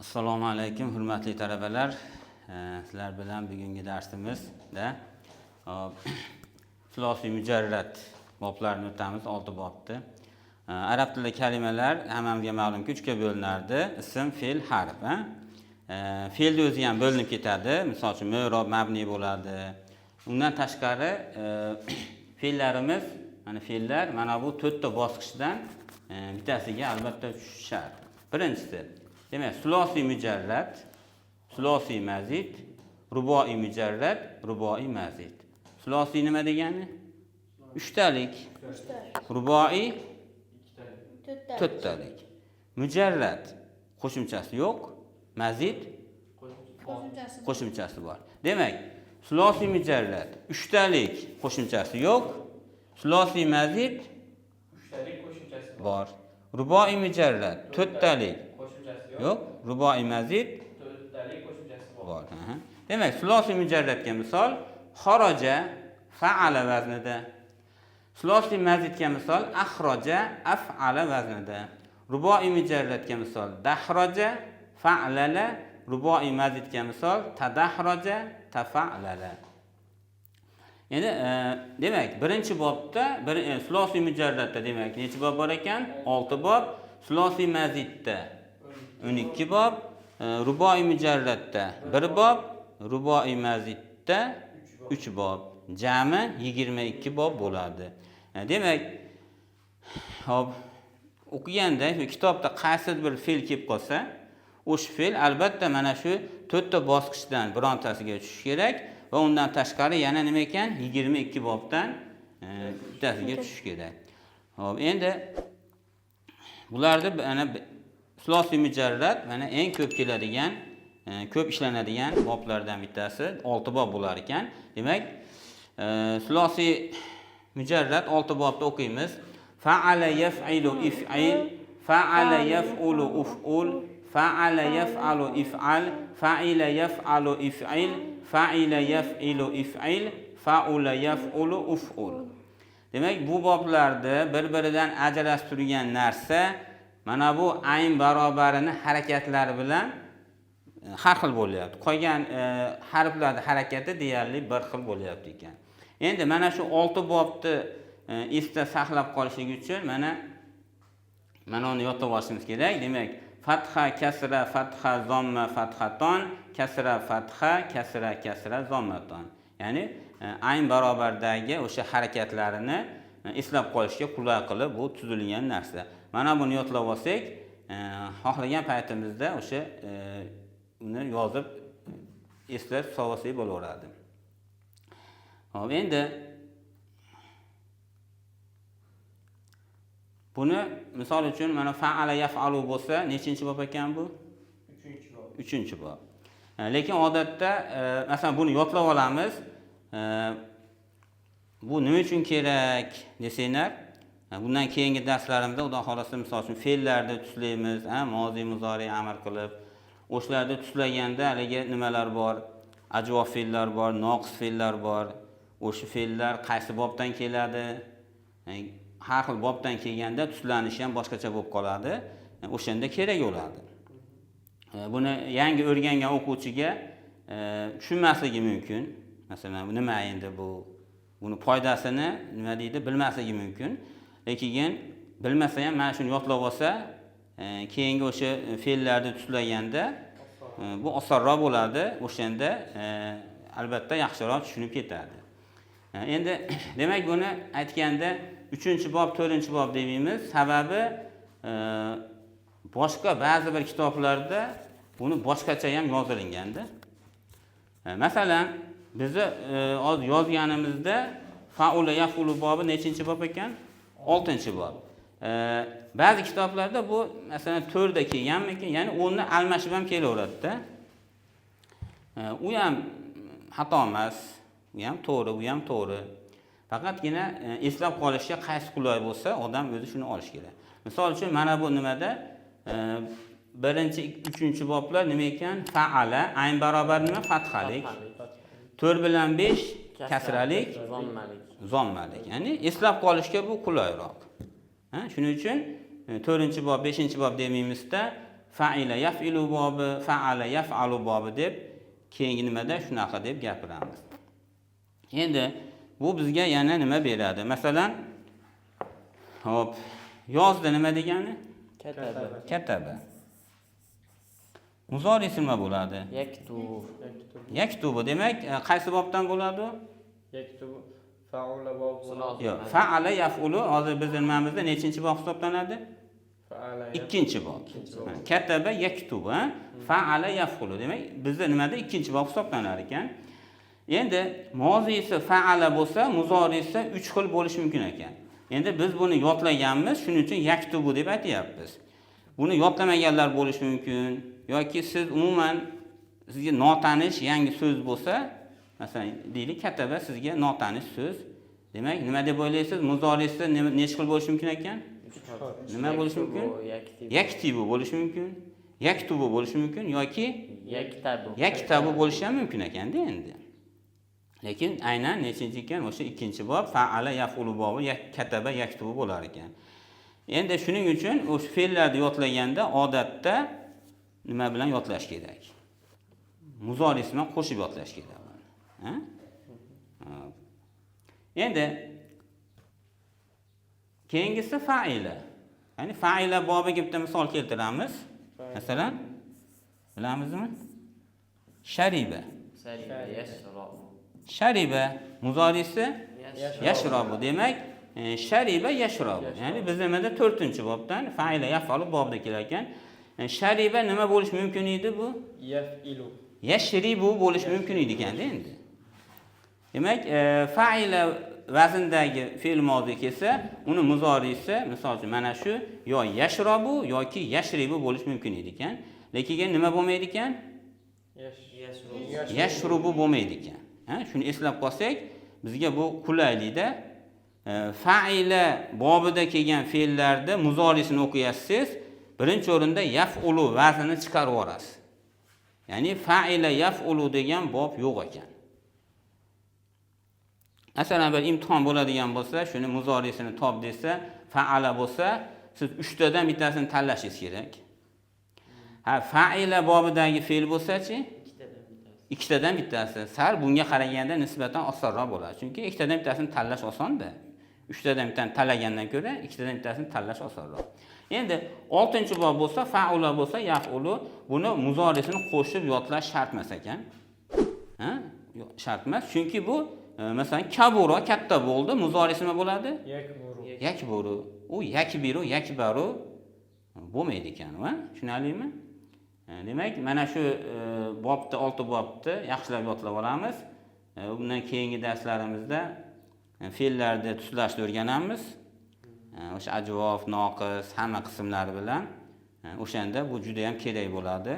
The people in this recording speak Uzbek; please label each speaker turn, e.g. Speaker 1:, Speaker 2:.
Speaker 1: Assalomu alaykum, hurmatli talabalar. Sizlar bilan bugungi darsimizda, hop, sulosiy mujarrad boblarini o'tamiz, 6 bobni. Arab tilida kalimalar hammamizga ma'lumki 3 ga bo'linardi: ism, fe'l, harf, ha? Fe'lni o'zi ham bo'linib ketadi. Misol uchun, mu'rob, mabni bo'ladi. Undan tashqari fe'llarimiz, mana fe'llar mana bu 4 ta bosqichdan bittasiga albatta tushishi shart. Birinchisi, demak, sulosiy mujarrad, sulosiy mazid, ruboiy mujarrad, ruboiy mazid. Sulosiy nima degani? Uchtalik. Ruboiy
Speaker 2: To'rttalik.
Speaker 1: To'rttalik. Mujarrad qo'shimchasi yo'q, mazid
Speaker 2: Qo'shimchasi.
Speaker 1: Qo'shimchasi bor. Demak, sulosiy mujarrad uchtalik, qo'shimchasi yo'q, sulosiy mazid
Speaker 3: Uchtalik, qo'shimchasi
Speaker 1: bor. Ruboiy mujarrad to'rttalik,
Speaker 3: qo'shimchasi yo'q.
Speaker 1: Yo'q, ruboiy mazid
Speaker 3: To'rttalik, qo'shimchasi bor.
Speaker 1: Bor. Aha. Demak, sulosiy mujarradga misol xoroja, faala vaznida. Sulosiy mazidga misol axroja, af'ala vaznida. Ruboiy mujarradga misol dahroja, fa'lala, ruboiy mazidga misol tadahroja, tafa'lala. Endi demak, birinchi bobda bir sulosiy mujarradda, demak, necha bob bor ekan? 6 bob. Sulosiy mazidda 12 bob, ruboiy mujarradda 1 bob, ruboiy mazidda 3 bob. Jami 22 bob bo'ladi. Demak, hop, o'qiganda shu kitobda qaysi bir fe'l kelib qolsa, o'sha fe'l albatta mana shu 4 ta bosqichdan birontasiga tushishi kerak va undan tashqari yana nima ekan? 22 bobdan bittasiga tushishi kerak. Hop, endi bularni mana sulosiy mujarrad mana eng ko'p keladigan, ko'p ishlanadigan boblardan bittasi, 6 bob bo'lar ekan. Demak, sulosiy mujarrad 6 bobda o'qiymiz. Fa'ala yaf'ilu if'il, fa'ala yaf'ulu uf'ul, fa'ala yaf'alu if'al, fa'ila yaf'alu if'il, fa'ila yaf'ilu if'il, fa'ula yaf'ulu uf'ul. Demak, bu boblarda bir-biridan ajralib turgan narsa mana bu ayn barobarini harakatlari bilan har xil bo'lyapti. Qolgan harflarning harakati deyarli bir xil bo'lyapti ekan. Endi mana shu 6 bobni esda saqlab qolishlik uchun mana uni yodlab olishimiz kerak. Demak, fatha, kasra, fatha, zomma, fathaton, kasra, fatha, kasra, kasra, zommaton. Ya'ni ayn barobardagi o'sha harakatlarini eslab qolishga qulay qilib bu tuzilgan narsa. Mana buni yodlab olsak, xohlagan paytimizda o'sha uni yozib eslab solsak bo'laveradi. Xo'p, endi buni misol uchun mana fa'ala yaf'alu bo'lsa, nechinchi bob ekan bu?
Speaker 3: 3-bob.
Speaker 1: 3-bob. Lekin odatda masalan buni yodlab olamiz. Bu nima uchun kerak desanglar, bundan keyingi darslarimizda Xudo xohlasa misol uchun fe'llarni tuslaymiz, mozi, muzori, amr qilib, o'shalarni tuslaganda haligi nimalar bor? Ajvof fe'llar bor, noqis fe'llar bor. O'sha fe'llar qaysi bobdan keladi? Har xil bobdan kelganda tuslanishi ham boshqacha bo'lib qoladi. O'shanda kerak bo'ladi. Buni yangi o'rgangan o'quvchiga tushunmasligi mumkin. Masalan, bu nima endi bu? Buni foydasini nima deydi, bilmasligi mumkin. Lekin bilmasa ham mana shuni yodlab olsa, keyingi o'sha fe'llarni tuslaganda bu osonroq bo'ladi. O'shanda albatta yaxshiroq tushunib ketadi. Endi demak buni aytganda 3-bob, 4-bob demaymiz. Sababi boshqa ba'zi bir kitoblarda buni boshqacha ham yozilganda. Masalan, bizni hozir yozganimizda faula yafulu bobi nechinchi bob ekan? 6-bob. Ba'zi kitoblarda bu masalan 4da kelganmikin, ya'ni o'rni almashib ham kelaveradida. U ham xato emas, u ham to'g'ri, u ham to'g'ri. Faqatgina eslab qolishga qaysi qulay bo'lsa, odam o'zi shuni olish kerak. Misol uchun mana bu nimada birinchi, 3-boblar nima ekan? Fa'ala, ayn barobar nima? Fathalik. 4 bilan 5 kasralik,
Speaker 4: zommalik.
Speaker 1: Zommalik. Ya'ni eslab qolishga bu qulayroq. Ha, shuning uchun 4-bob, 5-bob demaymizda, Fa'ila yaf'ilu bobi, fa'ala yaf'alu bobi deb keyingi nimada shunaqa deb gapiramiz. Endi bu bizga yana nima beradi? Masalan, hop, yozdi nima degani?
Speaker 4: Kataba.
Speaker 1: Kataba. Muzorisi nima bo'ladi?
Speaker 4: Yaktubu.
Speaker 1: Yaktubu. Demak, qaysi bobdan bo'ladi u?
Speaker 3: Yaktubu fa'ula bobi.
Speaker 1: Yo'q, fa'ala yaf'ulu hozir biz nimamizda nechinchi bob hisoblanadi?
Speaker 3: Fa'ala.
Speaker 1: Ikkinchi bob. Kataba yaktubu, fa'ala yaf'ulu. Demak, bizda nimada ikkinchi bob hisoblanar ekan. Endi moziysi fa'ala bo'lsa, muzorisi 3 xil bo'lishi mumkin ekan. Endi biz buni yodlaganmiz, shuning uchun yaktubu deb aytyapmiz. Buni yodlamaganlar bo'lishi mumkin yoki siz umuman sizga notanish yangi so'z bo'lsa, masalan, deylik kataba sizga notanish so'z. Demak, nima deb o'ylaysiz? Muzorisi necha xil bo'lishi mumkin ekan? Nima bo'lishi mumkin? Yaktibu bo'lishi mumkin, yaktubu bo'lishi mumkin yoki
Speaker 4: yaktabu.
Speaker 1: Yaktabu bo'lishi ham mumkin ekanda endi. Lekin aynan nechinchi ekan? O'sha ikkinchi bob fa'ala yaf'ulu bobi kataba yaktubu bo'lar ekan. Endi shuning uchun o'sha fe'llarni yodlaganda odatda nima bilan yodlash kerak? Muzorisi bilan qo'shib yodlash kerak. Ha? Endi keyingisi fa'ila. Ya'ni fa'ila bobiga bitta misol keltiramiz. Masalan, bilamizmi? Shariba. Shariba muzorisi yashrobu. Demak, shariba yashrobu. Ya'ni biz nimada 4-bobdan fa'ila yaf'alu bobida kelar ekan. Shariba nima bo'lishi mumkin edi bu?
Speaker 3: Yaf'ilu.
Speaker 1: Yashribu bo'lishi mumkin edi ekanda endi. Demak, fa'ila vazndagi fe'l mozi kelsa, uni muzorisi, misol uchun mana shu yo yashrobu yoki yashribu bo'lishi mumkin edi ekan. Lekin nima bo'lmaydi ekan? Yashrubu bo'lmaydi ekan. Ha, shuni eslab qolsak, bizga bu qulaylikda. Fa'ila bobida kelgan fe'llarda muzorisini o'qiyasiz, birinchi o'rinda yaf'ulu vaznini chiqarib yuborasiz. Ya'ni fa'ila yaf'ulu degan bob yo'q ekan. Masalan, bir imtihon bo'ladigan bo'lsa, shuni muzorisini top desa, fa'ala bo'lsa, siz 3 tadan bittasini tanlashingiz kerak. Ha, fa'ila bobidagi fe'l bo'lsa-chi, ikkitadan bittasi. Sal bunga qaraganda nisbatan osonroq bo'ladi. Chunki ikkitadan bittasini tanlash osonda. 3 tadan bittasini tanlagandan ko'ra ikkitadan bittasini tanlash osonroq. Endi 6-bob bo'lsa, fa'ula bo'lsa, yaf'ulu, buni muzorisini qo'shib yodlash shart emas ekan. Ha? Yo'q, shart emas. Chunki bu masalan kaburo katta bo'ldi, muzorisi nima bo'ladi?
Speaker 3: Yakburu.
Speaker 1: Yakburu. U yakbiru, yakbaru bo'lmaydi ekan, ha? Tushunarlimi? Demak, mana shu bobni, 6 bobni yaxshilab yodlab olamiz. Bundan keyingi darslarimizda fe'llarni tuslashni o'rganamiz. O'sha ajvof, noqis, hamma qismlari bilan. O'shanda bu juda ham kerak bo'ladi.